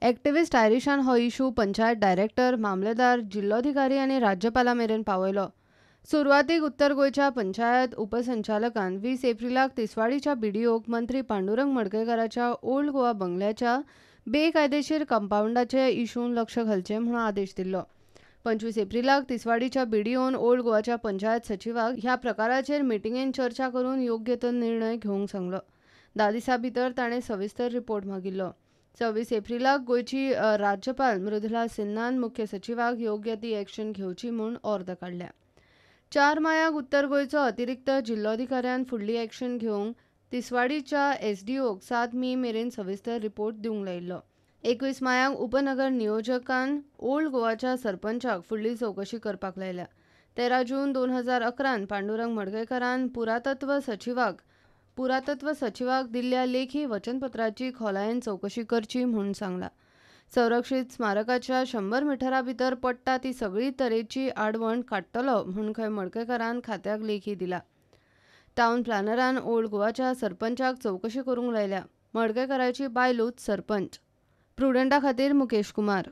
एक्टिव्हिस्ट आयरिशान हो issue panchayat director, मामलेदार, जिल्लोधिकारी आनी राज्यपाला मेरेन पावयलो. सुरवातीक उत्तर गोंयच्या पंचायत उपसंचालकान 20 एप्रिलाक तिसवाडीच्या बीडीओक मंत्री पांडुरंग मडकयकाराच्या ओल्ड गोवा बंगल्याच्या बेकायदेशीर कंपाऊंडाचे इशून लक्ष घालचें म्हणून आदेश दिल्लो. 25 एप्रिलाक तिसवाडीच्या बीडीओन ओल्ड गोवाच्या पंचायत सचिवाक ह्या प्रकाराचेर मिटिंगेन चर्चा करून योग्य तो निर्णय घेवंक सांगलो. 10 दिसां भितर ताणें सविस्तर रिपोर्ट मागिल्लो. 26 एप्रिलाक गोंयची राज्यपाल मृदुला सिन्हान मुख्य सचिवाक योग्य ती एक्शन घेवची म्हूण ऑर्द काडल्या. 4 मायाक उत्तर गोंयचो अतिरिक्त जिल्लोधिकाऱ्यान फुडली एक्शन घेवंक तिसवाडीच्या एसडीओक 7 मे मेरेन सविस्तर रिपोर्ट दिवंक लायिल्लो. 21 मायाक उपनगर नियोजकान ओल्ड गोवाच्या सरपंचाक फुडली चवकशी करपाक लायल्या. 13 जून 2011 पांडुरंग मडकयकारान पुरातत्व सचिवाक दिल्ल्या लेखी वचनपत्राची खोलायेन चवकशी करची म्हूण सांगला. संरक्षीत स्मारकाच्या 100 मिटरा भितर पडटा ती सगळी तरेची आडवण काडटलो म्हूण खंय मडकयकारान खात्याक लेखी दिला. टावन प्लॅनरान ओल्ड गोवाच्या सरपंचाक चवकशी करूंक लायल्या. मडकयकाराची बायलूच सरपंच. प्रुडंटा खातीर मुकेश कुमार.